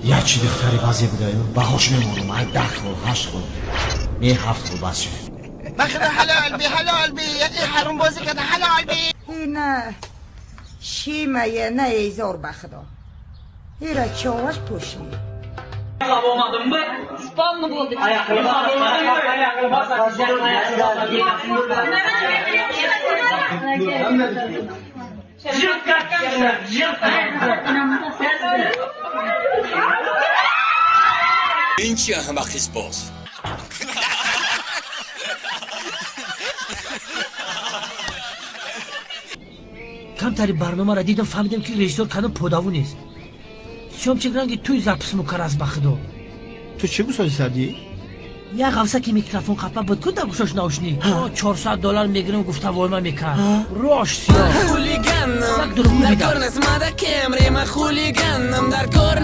Як чи духтари базе будаю, баҳош мемонам, ай 10 хол, 8 хол, не, 7 хол, бас шуд. Бахда, ҳалол би, ҳалол би, ҳаром бозӣ карда, ҳалол би. Ина шимая на эзор, ба худо, ира човаш пӯшми. Спалны болды. Ин чи аҳмақист боз? Камтари барномаро дидам, фаҳмидам, ки режиссёр кадом подаву нест. Съёмчик ранги туй запис мукар аст, ба худо. Ту чӣ гусози сардӣ? Як ғавса ки микрофон қапа буд ку, дар гӯшош наушник. 400 доллар мегирам, гуфта, войма мекард, рош сиёҳ. Хулиганом. Як дурӯғ Дар медиҳад. кор нест мада кемри, ман хулиганам, дар кор